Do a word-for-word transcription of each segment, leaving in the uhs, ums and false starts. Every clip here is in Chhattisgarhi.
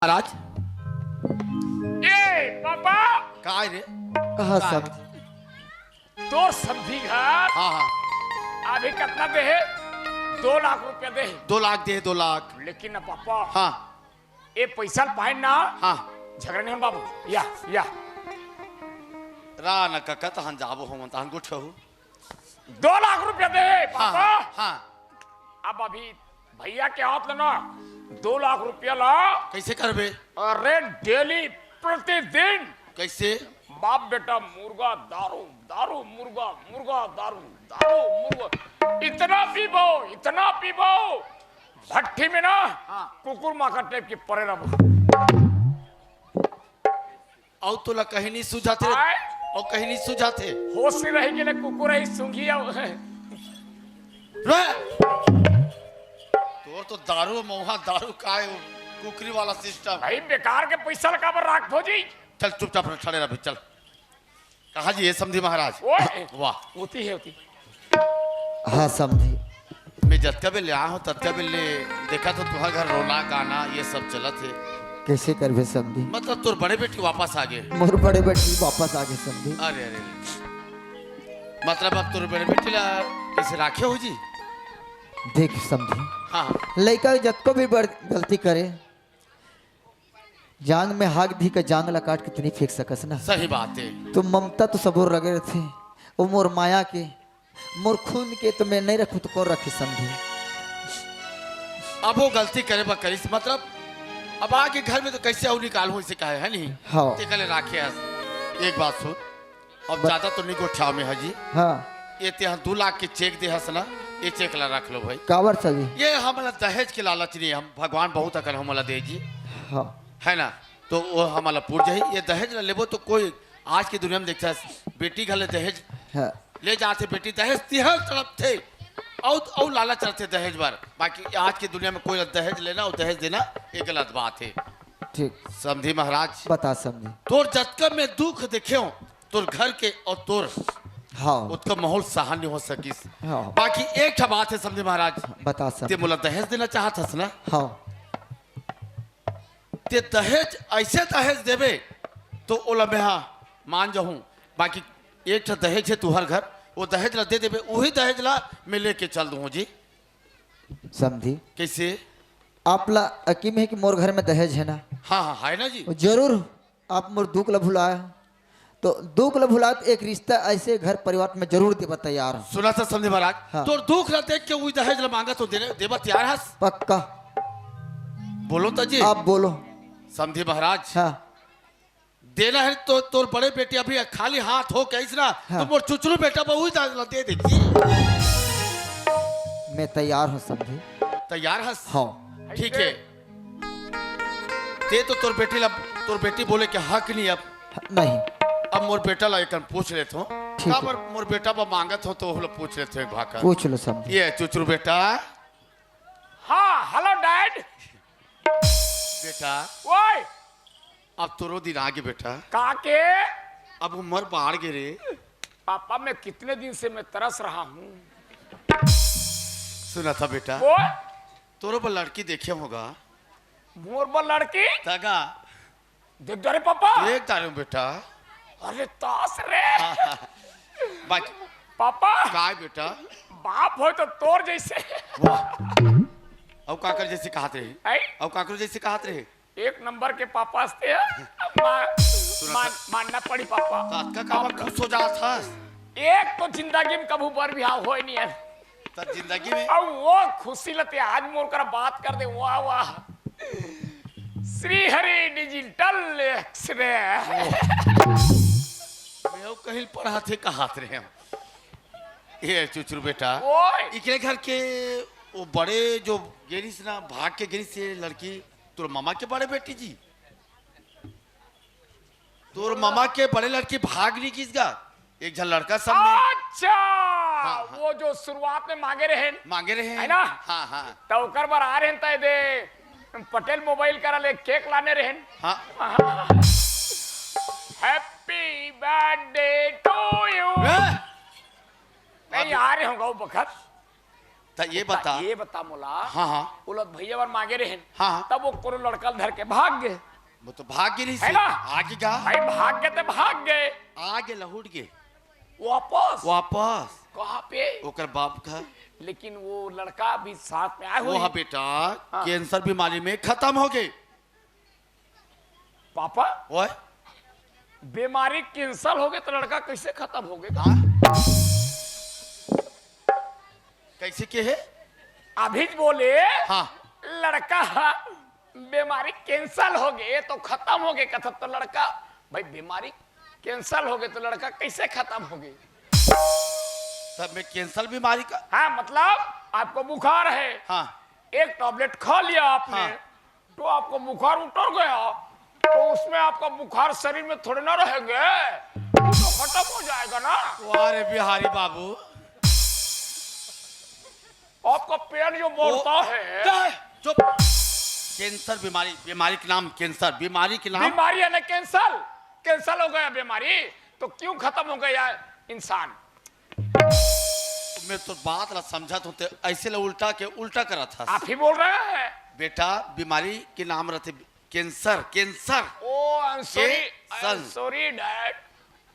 महाराज। ए पापा, काय रे? कहा काय? समधी? तोर समधी घर हाँ, हाँ। अभी कतना दे हे? दो लाख रुपया दे हे। दो लाख दे हे, दो लाख। लेकिन ना पापा, हाँ। ए पैसा ल पाए ना, हाँ। झगड़ा नहीं हो बाबू। या, या। रा न कका, तहन जाबो हो, तहन गोठियाहू। दो लाख रुपया दे हे, हाँ, पापा। हाँ। अब अभी भैया के हाथ ले ना दो लाख रुपया ला। कैसे करबे? अरे डेली, प्रतिदिन। कैसे? बाप बेटा मुर्गा दारू, दारू मुर्गा, मुर्गा दारू, दारू मुर्गा। इतना पीबो, इतना पीबो, भट्ठी में ना हाँ। कुकुर माखा टाइप के पड़े रहबो। अउ तोला कहीं नहीं सूझाथे, आय? अउ कहीं नहीं सूझाथे। होश में रही के ले कुकुर ही सूंघी अउ रे! तोर तो दारू मऊहा दारू काय, वो कुकरी वाला सिस्टम। भाई बेकार के पैसा लगा बर राख भौजी। चल चुपचाप अपना ठड़े रह, चल। कहा जी, ये समधी महाराज। ओए! वाह। होती है, होती। हाँ समधी। मैं जतका बेर ले आया हूँ, ततका बेर ले देखा तो तुम्हारे घर रोना गाना ये सब चलत हे। कैसे करबे समधी? मतलब तोर बड़े बेटी वापस आ गए। मोर बड़े बेटी वापस आ गए समधी। अरे, अरे, अरे। मतलब अब तोर बड़े बेटी ला कैसे राखे हो जी? देख समधी, हाँ, हाँ। लइका जतको भी बड़ गलती करे, जांग में हाक दी का जांग ला काट के तो नहीं फेंक सकस ना। सही बात है। तो ममता तो सबो लगे रथे, वो मोर माया के, मोर खून के तो मैं नहीं रखूं तो कौन रखे समधी? अब वो गलती करे बा करिस, मतलब अब आके घर में तो कैसे अउ निकाल हो इसे कहे है नहीं? हाँ। ते कले राखे हस। एक बात सुन, अब बत- ज्यादा तो नहीं गोठियाव में है जी। हाँ। ये ते हाँ दो लाख के चेक दे हस ना, ये चेक ला रख लो भाई। काबर सभी? ये हमला दहेज के लालच नहीं, हम भगवान बहुत अकन हमला दे जी। हाँ। है ना? तो वो हमला पूर जाही। ये दहेज ला लेबो तो कोई आज की दुनिया में देखता है, बेटी घर ले दहेज हाँ। ले जाथे, बेटी दहेज तिहर तड़पथे, अउ, अउ लालच रथे दहेज बर। बाकी आज की दुनिया में कोई दहेज लेना अउ दहेज देना, ये गलत बात है। ठीक। समधी महाराज, बता समधी। तोर जतका मैं दुख देखे हूँ, तोर घर के अउ तोर हाँ। ओतका माहौल सहन नहीं हो सकिस। हाँ। बाकी एक ठा बात है समधी महाराज, बता समधी। ते मोला दहेज देना चाहत हस ना? हाँ। ते दहेज, ऐसे दहेज देबे तो ओला मैं हा मान जाहूं, बाकी एक ठा दहेज है तुहर घर, वो दहेज ला दे देबे, वही दहेज ला मैं लेके चल दूं जी। समधी। कैसे? आप ला अकीम है कि मोर घर में दहेज है ना? हाँ, हाँ, है ना जी। वो जरूर आप मोर दुख ला भुलाए हो। तो दुख ला भुलात एक रिश्ता ऐसे घर परिवार में जरूर देबा तैयार हो। सुना था समधी महाराज, हाँ। तोर दुख ला देख के वही दहेज ला मांगा तो देने, देबा तैयार हस? पक्का। बोलो तो जी। आप बोलो। समधी महाराज, हाँ। देना है तो तोर बड़े बेटी अभी खाली हाथ हो के आइस ना, हाँ। तो मोर चुचरू बेटा बहू ही दादा दे देती। मैं तैयार हूँ समधी। तैयार हस? हाँ। ठीक है। ते तो तोर बेटी ला, तोर बेटी बोले के हक नहीं अब। नहीं। अब मोर बेटा ला एकन पूछ लेत हो। ठीक है। काबर मोर बेटा बा मांगत हो तो ओला पूछ लेत हो एक भाकर। पूछ लो समधी। ये चुचरू बेटा। हाँ, हेलो डैड। बेटा। ओए। अब तोरो दिन आगे बेटा। का के? अब उम्र बाढ़ गे रे। पापा, मैं कितने दिन से मैं तरस रहा हूँ। सुना था बेटा। ओए। तोरो बर लड़की देखे होगा। मोर बर लड़की? तगा। देख डरे पापा। देख डारे हूँ बेटा। अरे तास रे। बाकी पापा। काय बेटा? बाप हो तो तोर जैसे। वाह। अउ काकर जैसे कहत रहे? आई? अउ काकर जैसे कहत रहे? एक नंबर के पापा हस्ते हैं। मा-, सुना मान-, था। मानना पड़ी पापा। तो अतका काबर खुश हो जात हस? एक तो जिंदगी में कभू बर बिहाव होए नहीं है। त जिंदगी में। अब वो खुशी लते आज मोर करा बात कर दे, वाह, वाह। Shri Hari digital X-ray. मैं वो कहीं पढ़ा थे, कहात रहे हम। ये चुचरू बेटा, ओए। इकरे घर के वो बड़े जो गेरिस ना, भाग के गेरिस ये लड़की, तोर मामा के बड़े बेटी जी। तोर मामा के बड़े लड़की भाग नहीं किस गा, एक झन लड़का सब में। अच्छा, हाँ, हाँ। वो जो शुरुआत में मांगे रहे। मांगे रहे। है ना? हाँ, हाँ। तो ओकर बर आ रहे त दे पटेल मोबाइल करा ले केक लाने रहे। हाँ। Happy birthday to you। ए? नहीं, अभी आ रहे होगा वो बखत। त ये बता। ये बता मोला। हाँ, हाँ। वो लोग भैया बर मांगे रहे। हाँ, हाँ। तब वो कोनो लड़का धर के भाग गए। वो तो भाग गे रहिस हे। ना? आगे गा। भाई, भाग गए तो भाग गए। आगे लहुट गए। वापस? वापस। कहाँ पे? ओकर बाप घर। लेकिन वो लड़का भी साथ में आए हुए। वो हा बेटा, हाँ। कैंसर बीमारी में खत्म हो गए। पापा? ओए? बीमारी कैंसर हो गए तो लड़का कैसे खत्म हो गए? हाँ? कैसे के है? अभी बोले, हाँ। लड़का बीमारी कैंसर हो गए तो खत्म हो गए, कथा तो लड़का, भाई, बीमारी कैंसर हो गए तो लड़का कैसे खत्म हो गए? तब मैं कैंसर बीमारी का हाँ, मतलब आपको बुखार है, हाँ। एक टैबलेट खा लिया आपने, हाँ। तो आपको बुखार उतर गया, तो उसमें आपका बुखार शरीर में थोड़े ना रहेंगे, वो तो खत्म हो जाएगा ना। वाह रे बिहारी बाबू। आपका पेट जो बढ़ता है। चुप। कैंसर बीमारी, बीमारी के नाम कैंसर, बीमारी के नाम। बीमारी है ना कैंसर, कैंसर हो गया बीमारी, तो क्यों खत्म हो गया इंसान? मैं तो बात ला समझत हूँ, ते ऐसे ला उल्टा के उल्टा करत हस। आप ही बोल रहे हैं। बेटा, बीमारी के नाम रहते cancer, cancer. Oh, I'm sorry, I'm sorry, Dad।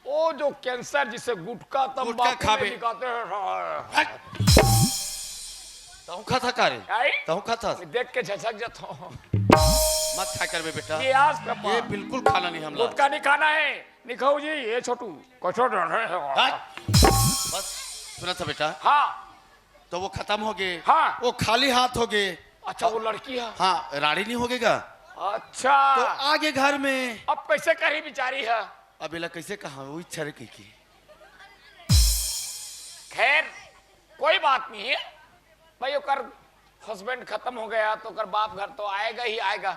वो जो कैंसर जिसे गुटखा तंबाकू खाबे। दिखाते हैं। हट। तहूँ खाता का रे? आई? तहूँ खाता? मैं देख के झसक जाता हूँ। मत खा करबे बेटा। ये आज का ये बिल्कुल खाना नहीं हमला। गुटखा नहीं खाना है। नहीं खाऊ जी, ये छोटू। कचो डर है। हट। बस, सुना था बेटा। हाँ। तो वो खत्म हो गए। हाँ। वो खाली हाथ हो गए। अच्छा, वो लड़की है। हाँ, राड़ी नहीं हो गएगा। अच्छा। तो आगे घर में। अब कैसे करी बेचारी है? अब एला कैसे कहा, वो इच्छा रखी की। खैर, कोई बात नहीं है भाई, ओकर हस्बैंड खत्म हो गया तो ओकर बाप घर तो आएगा ही आएगा।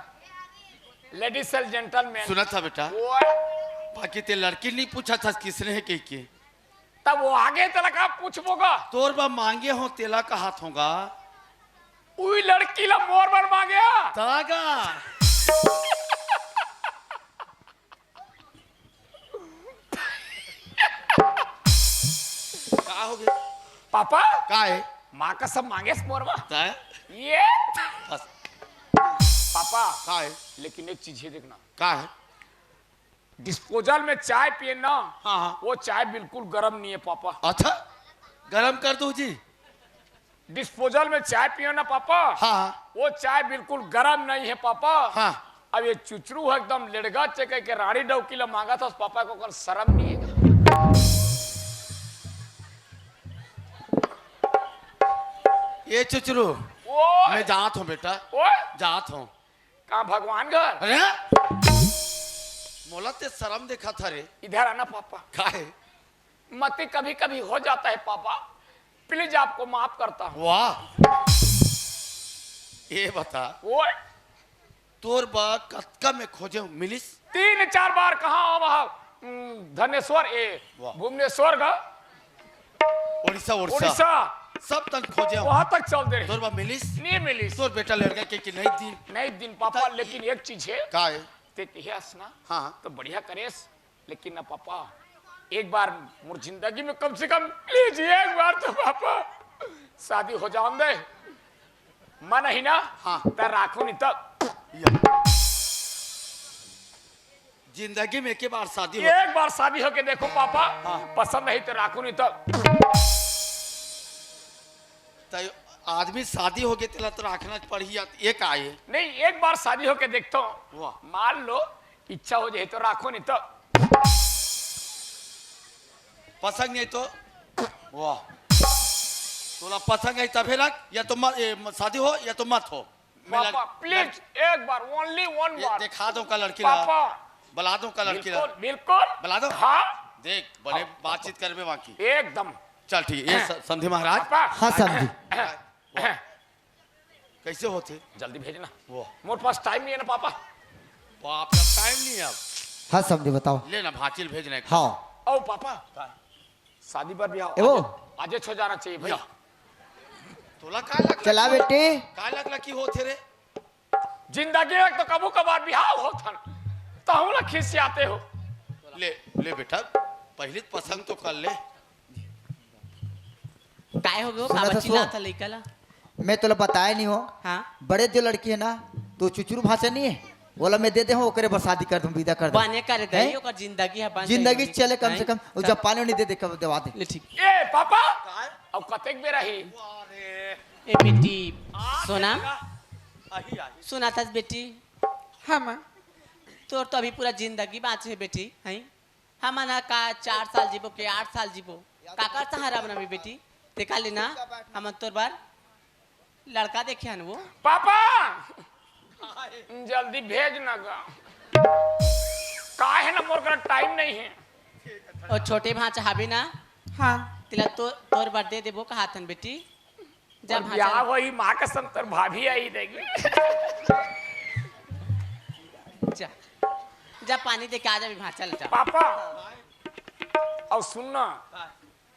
Ladies and gentlemen। सुना था बेटा। वो बाकी ते लड़की नहीं पूछा था किसने है कह के। तब वो आगे तेला का पूछबो गा? तोर बा मांगे हो तेला का हाथ होगा। उई लड़की ला मोर बर मांगे हा। तागा। का हो गया? पापा? का है? माँ का सब मांगे मोर बर। का है? ये। बस। पापा। का है? लेकिन एक चीज है देखना। का है? डिस्पोजल में चाय पिए ना, हाँ, हाँ। वो चाय बिल्कुल गरम नहीं है पापा। अच्छा, गरम कर दो जी। डिस्पोजल में चाय पिए ना पापा, हाँ। वो चाय बिल्कुल गरम नहीं है पापा। हाँ। अब ये चुचरू है एकदम लेड़गा चेके के राड़ी डौकी ला मांगा था उस पापा को, कल शर्म नहीं है। ये चुचरू, ओए। मैं जात हूँ बेटा, ओए। जात हूँ। का भगवान घर? अरे? मोला ते शरम देखा था रे। इधर आना पापा। काहे? मती कभी-कभी हो जाता है पापा, प्लीज आपको माफ करता हूँ। वाह। ये बता। ओए। तोर बा कतका में खोजे हूँ, मिलिस? तीन चार बार कहाँ वहाँ, उम, धनेश्वर ए, वाह। भुवनेश्वर का उड़ीसा, उड़ीसा। उड़ीसा। सब तन खोजे हूँ। वहाँ तक चल दे रहे। तोर बा मिलिस? नहीं मिलिस। तोर बेटा लड़का के कि नहीं दिन? नहीं दिन पापा, तब लेकिन एक चीज है। का है? ते कहियास ना? हाँ, हाँ। तो बढ़िया करेस, लेकिन ना पापा, एक बार मोर जिंदगी में कम से कम प्लीज एक बार तो पापा शादी हो जान दे। मन ही ना, हाँ। त राखो नहीं तब। या। जिंदगी में एक ही बार शादी हो। एक बार शादी होके देखो पापा, हाँ। पसंद नहीं तो राखो नहीं तो। तो आदमी शादी हो गए तेला तो राखना पड़ही, या एक आए। नहीं, एक बार शादी होके देखता हूँ। वाह। मान लो इच्छा हो जाए तो राखो नहीं तो। पसंद नहीं तो। वाह। तोला पसंद है तभे रख, या तो मत, ए, म-, शादी हो या तो मत हो। मैं लड़-, पापा, प्लीज, लड़-, एक बार, ओनली वन ये बार। दिखा दो का लड़की ला। पापा। बुला दो का लड़की ला। बिल्कुल, बिल्कुल। बुला दो। हाँ। देख, बड़े हाँ, बातचीत करबे बाकी। एकदम। चल ठीक है, ये स-, समधी महाराज। पापा। हाँ, समधी। कैसे होते? जल्दी भेजना। वो। मोर पास टाइम नहीं है ना पापा। बाप रे, टाइम नहीं है अब। हाँ, समधी, बताओ। ले ना, भांची ल भेजना है। हाँ। ओ पापा। का? शादी बर बिहाव ए वो। आजे, आजे छो जाना चाहिए भैया। तोला का लगला चला कि, बेटे। का लगला कि होथे रे? जिंदगी में तो कभू कभार बिहाव होथन, तहू ला खिसियाते हो। ले, ले बेटा, पहली पसंद तो कर ले। काय हो गयो? सुना बाबा था चिल्लात सो। लइका ला। मैं तोला बताए नहीं हो। हाँ। बड़े जो लड़की है ना, तो चुचुरू भाषा नहीं है, बोला मैं दे दे हूँ, ओकरे बर शादी कर दूँ, विदा कर दूँ। बने करे दे, हैं? ओकर जिंदगी है, बन जिंदगी जाएगी। चले कम से कम। वो चल। जब पानी नहीं दे दे, कब देवा दे। ले ठीक। ए पापा, अब कतेक बेरा ही? ए बेटी, सोना, सुना था बेटी, हाँ माँ। तोर तो अभी पूरा जिंदगी बाँचे है बेटी, हैं? हमन ह का चार साल जीबो के आठ साल जीबो, काकर सहारा बनाबे बेटी? तेकर ले ना, हमन तोर बर लड़का देखे हन वो। पापा, जल्दी भेज ना गा। का है ना, मोर करा टाइम नहीं है। और छोटे भांचा हाबे ना, हाँ। तेला तो तोर बर दे देबो कहाथन बेटी। जा और भांचा ब्याह ला। वही माँ कसम तोर भाभी आई देगी। जा, जा पानी दे के आ जा, अभी भांचा ला जा। पापा, और सुन ना,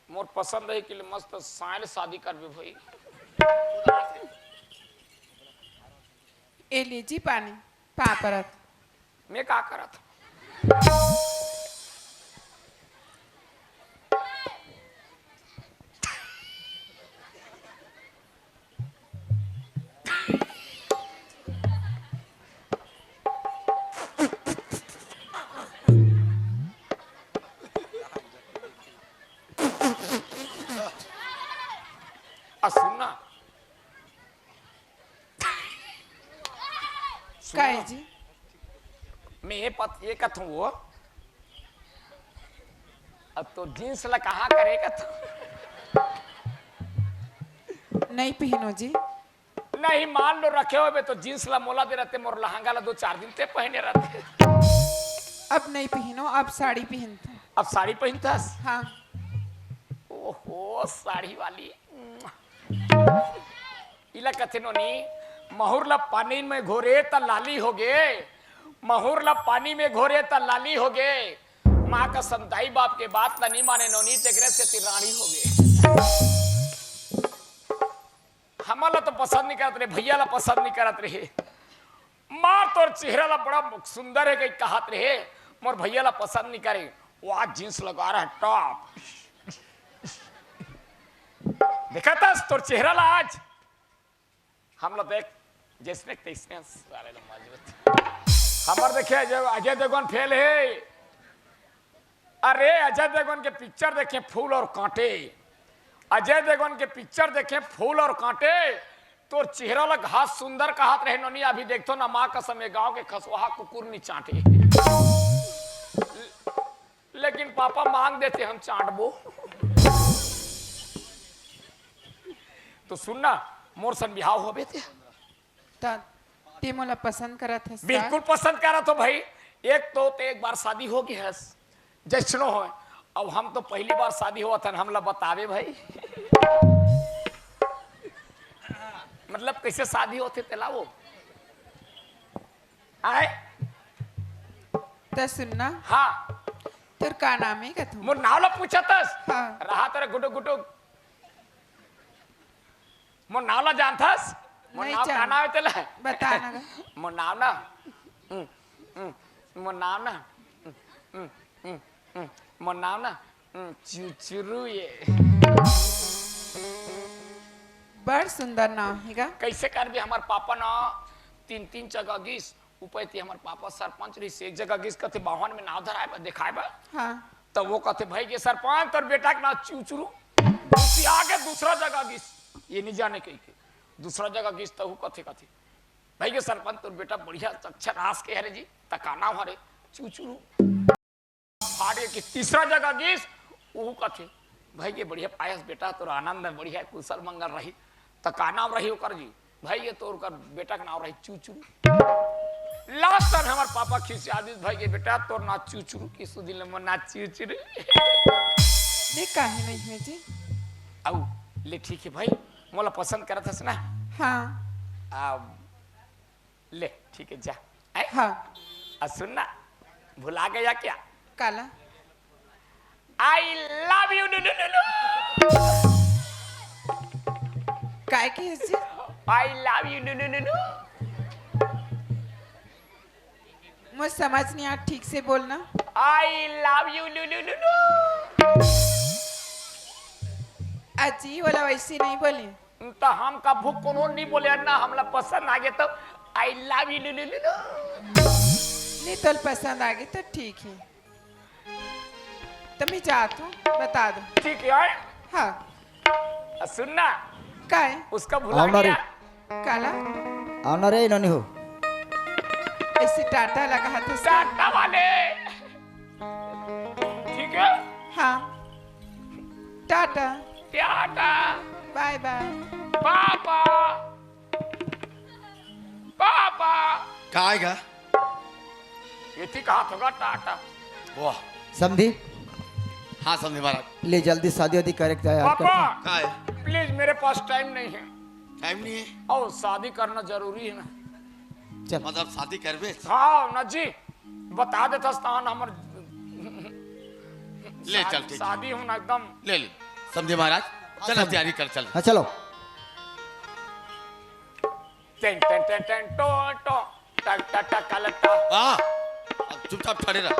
मोर पसंद है कि ले मस्त साइल शादी करबे भाई। ए लीजी पानी, पाँव परत। मैं का करत? आ, सुन ना। सुन काहे ना। जी? मैं ये पत-, ये कथूँ वो। अब तो जींस ला कहाँ करे कथूँ? नहीं पहनो जी। नहीं, मान लो रखे होबे तो जींस ला मोला दे रहते, मोर लहंगा ला दो चार दिन ते पहने रहते। अब नहीं पहनो, अब साड़ी पहनता। अब साड़ी पहनता? हाँ। ओहो, साड़ी वाली। इला कथे नोनी, महुर ला पानी में घोरे त लाली होगे, महुर ला पानी में घोरे त लाली होगे। माँ कसम दाई बाप के बात ला नहीं माने नोनी, तेकरे सेती रानी होगे। हमन ला तो पसंद नहीं करत रहे, भैया ला पसंद नहीं करत रहे। माँ तोर चेहरा ला बड़ा मुख सुंदर है कही कहत रहे, मोर भैया ला पसंद नहीं करे। वो आज जींस लगा रहा है टॉप। देखा था तोर चेहरा ला आज। हम लोग देख जैसने तैसने सारे लोग मजबूत। हमर देखे अजय, अजय देवगन फेल है। अरे अजय देवगन के पिक्चर देखे फूल और कांटे, अजय देवगन के पिक्चर देखे फूल और कांटे। तोर चेहरा ला घास सुंदर कहत रहे नोनी, अभी देखथो ना माँ कसम ये गांव के खसवाहा कुकुर नी चांटे। लेकिन पापा मांग देते हम चांटबो। तो सुन ना, मोर सन बिहाव होबे ते। त ते मोला पसंद करत हस का? बिल्कुल पसंद करत हो भाई। एक तो ते एक बार शादी हो गई हस, जैसनो हो। अब हम तो पहली बार शादी होवत हन, हमला बतावे भाई। मतलब कैसे शादी होथे तेला वो आए। त सुन ना। हाँ। तोर का नाम है कथू? मोर नाव ला पूछतस? हाँ। रहा तेरा गुटुक गुटुक। मोर नाव ला जानथस? मोर नहीं नाव का जान। नाव है तेला? बता ना गा। मोर नाव ना, हम्म, हम्म, मोर नाव ना, हम्म, हम्म, हम्म, हम्म, मोर नाव ना, हम्म, चुचुरू ये। बड़ सुंदर नाव है गा। कैसे करबे, हमर पापा ना तीन तीन जगह गिस, ऊपर थी हमर पापा सरपंच रहिस, एक जगह गिस कथे बाहन में नाव धराए बर, देखाए बर। हाँ। तब वो कथे, "भाई के सरपंच, तोर बेटा के नाव चुचुरू।" उसी आगे दूसरा जगह गिस, ये नहीं जाने कही के। दूसरा जगह गिस, तहू कथे, कथे, "भाई के सरपंच, तोर बेटा बढ़िया अच्छा रास के हरे जी, तका नाव हरे चुचुरू।" फाड़ के तीसरा जगह गिस, ऊ कथे, "भाई के बढ़िया पायस बेटा, तोर आनंद है, बढ़िया कुशल मंगल रही, त का नाम रही ओकर जी?" "भाई ये तोर कर बेटा के नाम रही चुचुरू।" लास्ट में हमर पापा खिसिया दिस, "भाई के बेटा तोर नाम चुचुरू, किसु दिन ले मोर नाम चुचुरू।" ले काहे नहीं है जी? आऊ, ले ठीक है भाई, मोला पसंद करत हस ना? हाँ। आ, ले, ठीक है, जा। आय? हाँ। आ, सुन ना, भुला गया क्या? काला? I love you, नु, नु, नु, नु। काय के हंसी? I love you, नु, नु, नु, नु। मुझे समझ नहीं आ, ठीक से बोलना। I love you, नु, नु, नु, नु। अजी, वाला वैसे नहीं बोली। त हम कभू कोनो नहीं बोले ना, हमला पसंद आगे त I love you, लू, लू, लू, लू। नहीं, तोल पसंद आगे त ठीक हे। त मैं जात हूँ, बता दो। ठीक है। हाँ। आ, सुन ना। काय? उसका भुला आओ ना रे। गया। काला? आओ ना रे, नोनी हो। ऐसे टाटा लगा हाथ से। टाटा वाले। ठीक है। हाँ। टाटा। टाटा। बाय बाय। पापा। पापा। काय गा? ये थी कहा थोड़ा टाटा। वाह। समधी? हाँ समधी महाराज। ले जल्दी शादी वादी करे के जाए यार, पापा। करते। काय? Please, मेरे पास time नहीं है। Time नहीं है? और शादी करना जरूरी है ना। चल। मतलब शादी करबे? हाँ ना जी, बता देता स्थान हमर। ले चल, शादी, ठीक। शादी हूँ ना एकदम। ले ले। समधी महाराज, चल समधी। तैयारी कर, चल। हाँ, चलो। टेन, टेन, टेन, टेन, टो, टो, टक, टक, टक, कलट्टा। वाह, अब चुपचाप खड़े रह।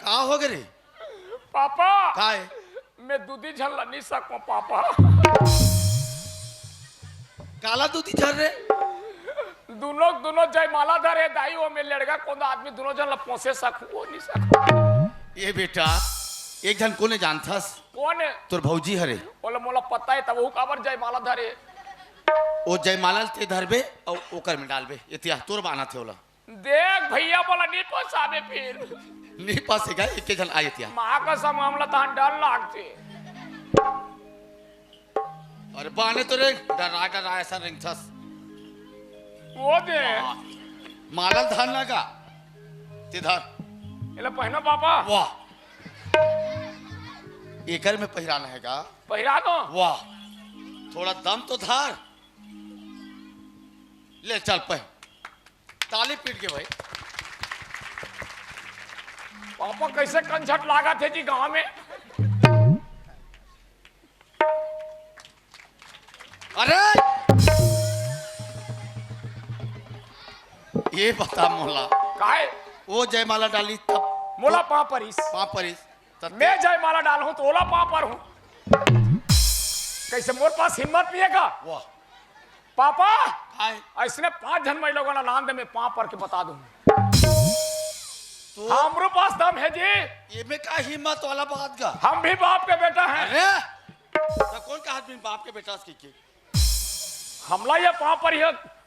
का हो गे रे? पापा, काय? मैं दूधी झन ला नहीं सकूं, पापा। काला दूधी झन रे? दोनों, दोनों जयमाला धरे दाई, वो में लड़का कौन आदमी दोनों झन ला पोसे सकूं, वो नहीं सकूं। ये बेटा, एक झन कोने जानथस? कौन है? तोर भौजी हरे। बोला, मोला पता है, तब वो काबर जयमाला धरे? वो जयमाला ते धरबे और ओकर में डालबे। इतिया तोर बाना थे ओला। देख भैया, बोला नहीं पसाबे फिर। नहीं पसेगा, एक झन आए तिया। माँ कसम, हमला तहां डर लागथे। अरे बाने तो रे, डरा डरा ऐसा रिंगथस। वो दे। माला धर ना का? ते धर। एला पहनो पापा। वाह। एकर में पहिराना है का? पहिरा दो। वाह। थोड़ा दम तो धर। ले चल पहन। ताली पीट के भाई। पापा कैसे कंझट लागत हे जी गांव में। अरे ये बता मोला। काय? वो जयमाला डाली तब मोला पाँव परिस। पाँव परिस। त मैं जयमाला डालहूं त ओला पाँव परहूं। कैसे मोर पास हिम्मत नहीं है का? वाह। पापा, हाय। ऐसने पांच झन महिला ला लान दे, मैं पांव पर के बता दूं। तो हमरो पास दम है जी। ये में का हिम्मत वाला बात का? हम भी बाप के बेटा हैं। अरे, तो कौन कहा आदमी बाप के बेटा से के? हमला ये पांव पर ही,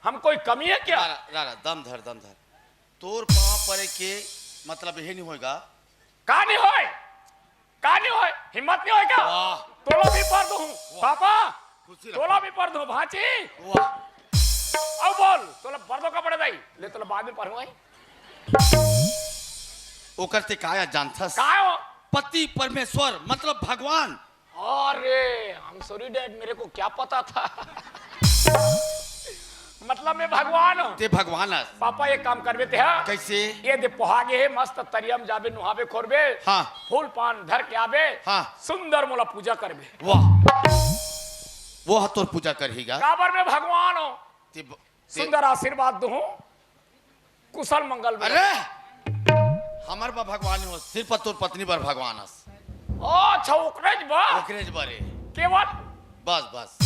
हम कोई कमी है क्या? रा, रा, रा, दम धर, दम धर। तोर पांव परे के मतलब यही नहीं होएगा। का नहीं होए? का नहीं होए? हिम्मत नहीं होए का? वाह। तोला भी पर दूं। वाह। पापा, खुशी रख। तोला भी पर दूं, भांची। वाह। अब बोल, तोला पर दो कपड़े दाई। ले, तोला बाद में पढ़वाई। ओकर ते काया जानथस? काय हो? पति परमेश्वर, मतलब भगवान। अरे, I'm sorry dad, मेरे को क्या पता था। मतलब मैं भगवान हूँ। ते भगवान हस। पापा, एक काम करबे ते हा? कैसे? ये दे पोहा गे हे, मस्त तरिया में जाबे, नुहाबे खोरबे। हाँ। फूल पान धर के आबे। हाँ। सुंदर मोला पूजा करबे। वाह। वो हा तोर पूजा करही गा। काबर मैं भगवान हूँ। ते ब-, ते सुंदर आशीर्वाद दूँ। कुशल मंगल में। अरे, हमर बर भगवान हो, सिर्फ तोर पत्नी बर भगवान हस। ओ, अच्छा, ओकरेच बर? ओकरेच बर हे। केवल? बस, बस।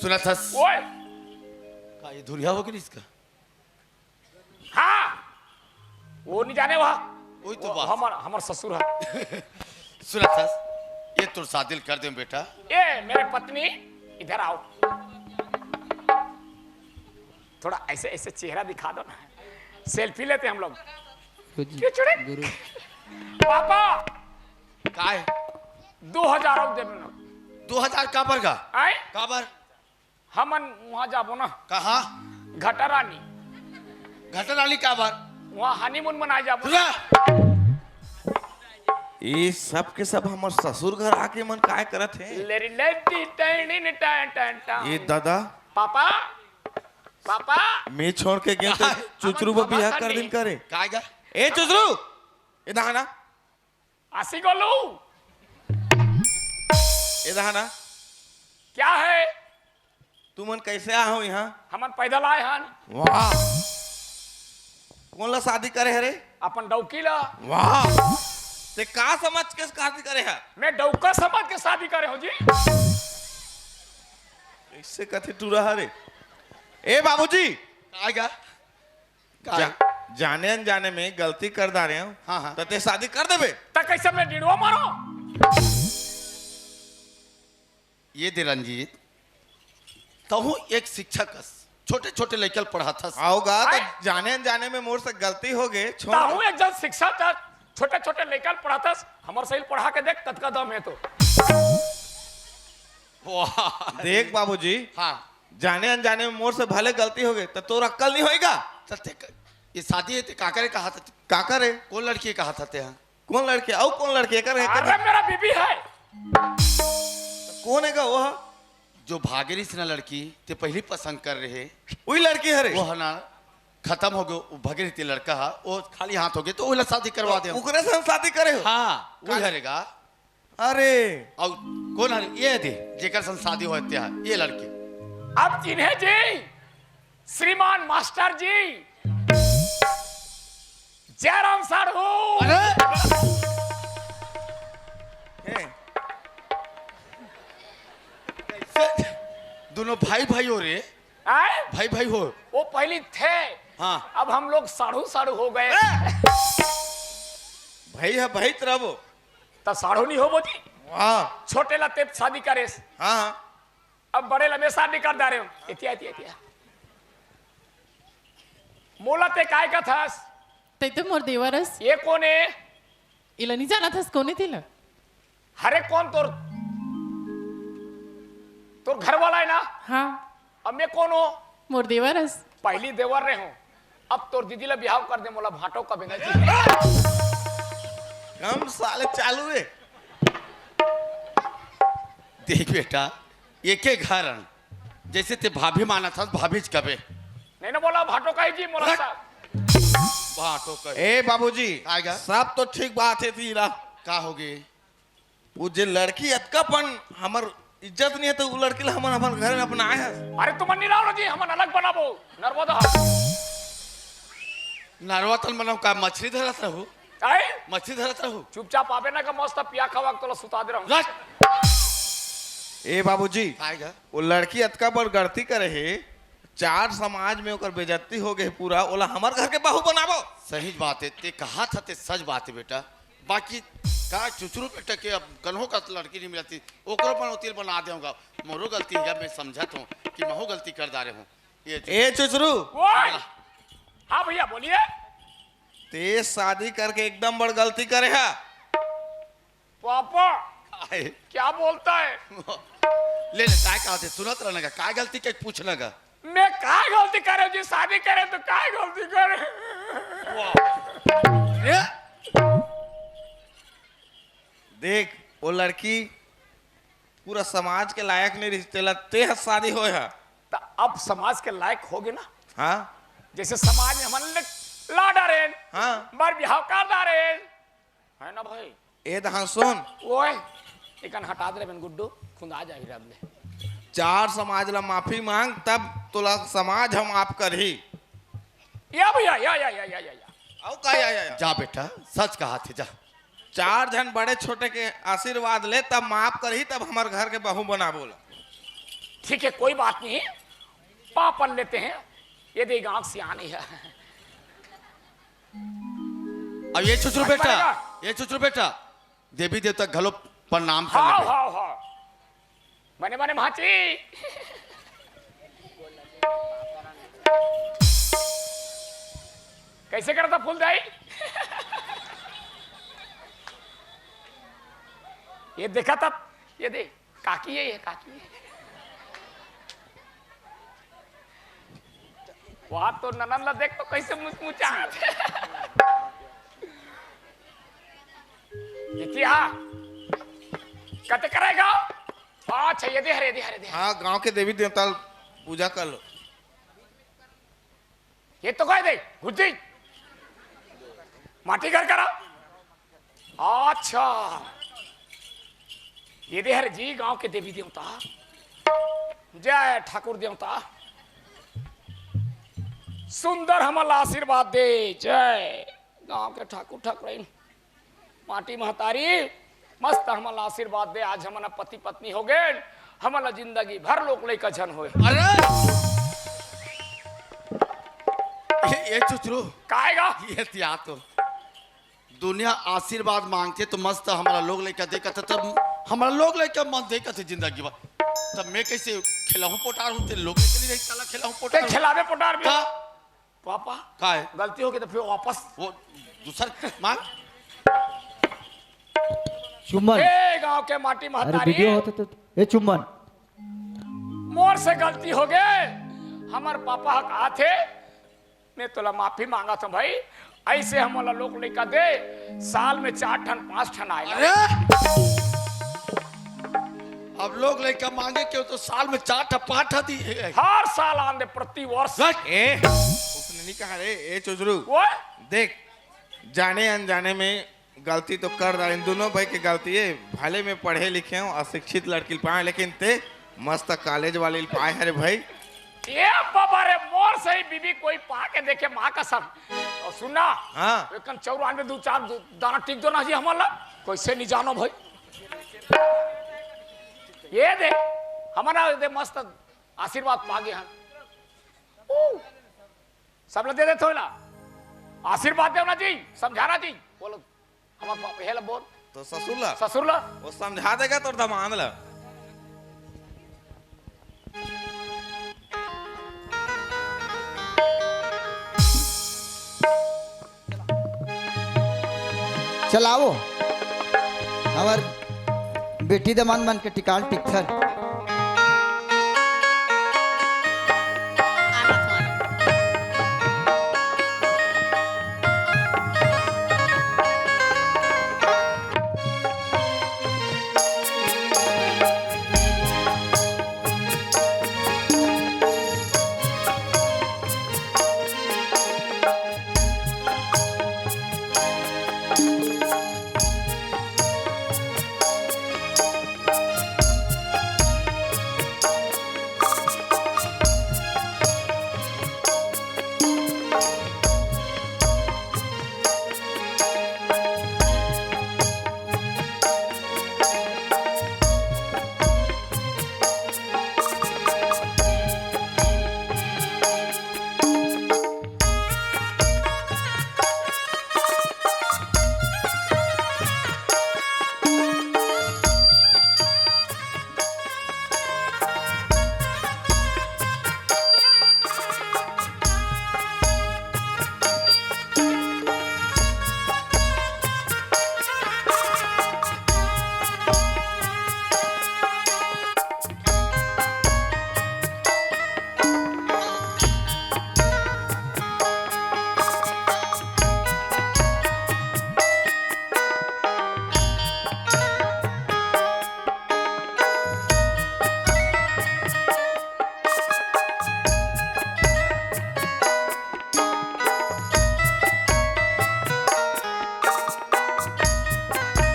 सुनत हस? ओए। का ये धुरिया हो गई इसका? हाँ। वो नहीं जाने वहाँ। वही तो वो बात। हमर, हमर ससुर है। सुनत हस? ये तोर शादी कर दे बेटा। ए, मेरे पत्नी, इधर आओ। थोड़ा ऐसे, ऐसे चेहरा दिखा दो ना, selfie लेते हम लोग। गुरुजी, क्यों चुड़े? गुरु। पापा, काय? दो हजार और दे देना। दो हजार काबर का? आए? काबर? हमन वहाँ जाबो ना। कहाँ? घटारानी। घटारानी काबर? वहाँ honeymoon मनाए जाबो। सुना? ये सब के सब हमर ससुर घर आके मन काय करत हे? लेरी लेटी टैनी ने टैन टैन टैन। ये दादा। Papa, papa. मैं छोड़ के गया तो काय? चुचरू हमर बबी बाबा हा कर खानी। दिन करे। काय गा? ए चुचरू, इधर आना। आसी गोलू। इधर आना। क्या है? तुमन कैसे आए हो यहाँ? हमन पैदल आए हन। वाह। कौन ला शादी करे हरे? अपन डौकी ला। वाह, ते का समझ के शादी करे है? मैं डौका समझ के शादी करे हूँ जी। ऐसे कथे टूरा हरे। ए बाबूजी, आएगा। का? जा, जाने अनजाने में गलती कर डारे हूँ। हाँ, हाँ। तो ते शादी कर देबे? त कैसे मैं डिड़वा मारो? ये दे रंजीत, तहूँ एक शिक्षक हस, छोटे छोटे लइकल पढ़ात हस। आओगा तो आए? जाने अनजाने में मोर से गलती हो गए, छोड़। तहूँ एक जन शिक्षक हस, छोटे छोटे लइकल पढ़ात हस, हमर सही पढ़ा के देख कतका दम है तो। वाह। देख बाबूजी, हाँ। जाने अनजाने में मोर से भले गलती हो गए, तो तोर अक्कल नहीं होएगा? तो ते क-, ये शादी है, ते का करे कहा था? का करे? कौन लड़की कहा था ते? हाँ? कौन लड़की? अउ कौन लड़की? एकर, एकर अरे, मेरा बीबी है। कौन है का वो? जो भागे रहिस ना लड़की, ते पहली पसंद कर रहे। वही लड़की हरे? वो है ना, खत्म हो गयो, वो भागे रहिस ते लड़का हा, वो खाली हाथ हो गए, तो ओला शादी करवा दे। ओकरे संग शादी करे हो? हाँ, वही हरेगा। अरे। और कौन हरे? ये दे, जेकर संग शादी होए ते हा, ये लड़की। अब चिन्हे जी, श्रीमान मास्टर जी, जयराम साढ़ू। अरे! हे। कैसे? दोनों भाई भाई हो रे। आए? भाई भाई हो। वो पहली थे। हाँ। अब हम लोग साढ़ू साढ़ू हो गए। भाई है, भाई तरह वो। त साढ़ू नहीं हो बोती? हाँ। छोटे ला ते शादी करेस। हाँ। अब बड़े ला मैं शादी कर डारे हूँ। एतिया, एतिया, एतिया। मोला ते काय का थस? ते तो मोर देवर अस। ये कौन है? इला नहीं जाना थस, कौन है तेला? हरे कौन तोर, तोर घर वाला है ना? हाँ। अब मैं कौन हूँ? मोर देवर अस। पहली देवर रहे हूँ, अब तोर दीदी ला बिहाव कर दे, मोला भाटो का बिना जी। कम साले चालू है। देख बेटा, एके घर हन, जैसे ते भाभी मानत हस, भाभी च कबे। नहीं ना बोला, भाटो का ही जी, मोला रख। सा- भाटो का ही। ए बाबूजी, आएगा। सब तो ठीक बात है तीरा। का होगे? वो जे लड़की अतका पन हमर इज्जत नहीं है, तो वो लड़की ला हमन अपन घर में अपनाए हस। अरे तुमन नहीं लाओ ना जी, हमन अलग बनाबो, नर्मदा। नरवा तन बनाओ का, मछली धरत रहू? आए? मछली धरत रहू? चुपचाप आबे ना का मस्त पिया खवा के तोला सुता दे रहूं। रख। ए बाबूजी, आएगा। वो लड़की अतका बड़ गलती करे हे, चार समाज में ओकर बेइज्जती हो गए पूरा, ओला हमर घर के बहू बनाबो। सही बात है, ते कहा था ते सच बात है बेटा। बाकी का चुचरू बेटा के अब कन्हो का लड़की नहीं मिलती, ओकरो पर उतिल बना देऊंगा। मोरो गलती है, मैं समझत हूँ कि महू गलती कर डारे हूँ। ये जो ए चुचरू, ओए! हाँ भैया बोलिए। ते शादी करके एकदम बड़ गलती करे हा। पापा, आए। क्या बोलता है? ले ले, काय कहा थे? सुनत रहना का, काय गलती के पूछना का? मैं काय गलती करे जी? शादी करे तो काय गलती करे? ए? देख, वो लड़की पूरा समाज के लायक नहीं रहिस, तेला ते ह शादी होए हा। त अब समाज के लायक होगे ना? हाँ। जैसे समाज में हमन ला डारेन, हाँ। बर बिहाव कर डारेन, है ना भाई? ए दहां सुन। ओए, एकन हटा दे रे बेन गुड्डू, खुंदा जाही रब ले। चार समाज ला माफी मांग, तब तोला समाज हम माफ करही। या भैया, या, या, या, या, या, या। अउ का या, या, या? जा बेटा, सच कहा थे, जा। चार झन बड़े छोटे के आशीर्वाद ले, तब माफ करही, तब हमर घर के बहू बनाबो ला। ठीक है, कोई बात नहीं, पापन लेते हैं, ये दे गांव सियानी है। अब ये चुचरू बेटा, ये चुचरू बेटा, देवी देवता घलो प्रणाम कर हाव, लेबे। हाव, हाव। बने, बने भांची। कैसे करता फूलदाई? ये देखा था, ये दे, काकी है, ये काकी है। वहां तो ननन ला देख तो कैसे मुचमुचात। ये क्या? कते करेगा? अच्छा, ये दे हरे, ये दे हरे, ये दे हरे। हाँ, गांव के देवी देवता पूजा कर लो। ये तो कह दे, घुस जी। माटी घर करा। अच्छा, ये दे हरे जी गांव के देवी देवता। जय ठाकुर देवता। सुंदर हमला आशीर्वाद दे। जय। गांव के ठाकुर ठाकुरइन, माटी महतारी, मस्त हमन ला आशीर्वाद दे। आज हमन पति पत्नी हो गए, हमन ला जिंदगी भर लोग लइका झन होए। अरे, ये, ये चुचरू, काएगा? ये तिया तो दुनिया आशीर्वाद मांगथे तो मस्त हमला लोग लइका दे कथे, तब हमला लोग लइका मन दे कथे जिंदगी भर। तब मैं कैसे खेलहूं पोटार हूं, ते लोग लइका नहीं रही, साला खेलहूं ते पोटार हूं। खिलावे पोटार में। का? पापा, का है? गलती हो गई तो फिर वापस। वो दूसर मांग। चुम्बन। ए गांव के माटी अरे महतारी, वीडियो होता तो। ए चुम्बन। मोर से गलती हो गए, हमर पापा ह कहा थे, मैं तोला माफी मांगा था भाई, ऐसे हमला लोग लइका दे, साल में चार ठन पांच ठन आए। अरे, अब लोग लइका मांगे क्यों तो साल में चार ठा पांच ठा दी है। हर साल आन दे, प्रति वर्ष। रख। ए, उसने नहीं कहा रे, ए चुचरू। वो देख, जाने अनजाने में गलती तो कर डाले, इन दोनों भाई की गलती है। भले मैं पढ़े लिखे हूँ, अशिक्षित लड़की पाए, लेकिन ते मस्त कॉलेज वाली पाए है रे भाई। ए बाबा रे, मोर सही बीबी कोई पा के देखे, माँ कसम। और सुनना, हाँ। एकन चौरानवे दो चार दो, दाना टिक दो ना जी हमला, कैसे नहीं जानो भाई। ये दे, हमारा दे मस्त आशीर्वाद पा गए हैं। ऊ, सब ला दे दे थोला, आशीर्वाद देना जी, समझाना जी। बोलो, हमारे पापा, हे ला बोल, तो ससुर ला ससुर ला। वो समझा देगा तोर दमांद ला। चलाओ, हमर बेटी दमांद मन के टिकाल टिकथन।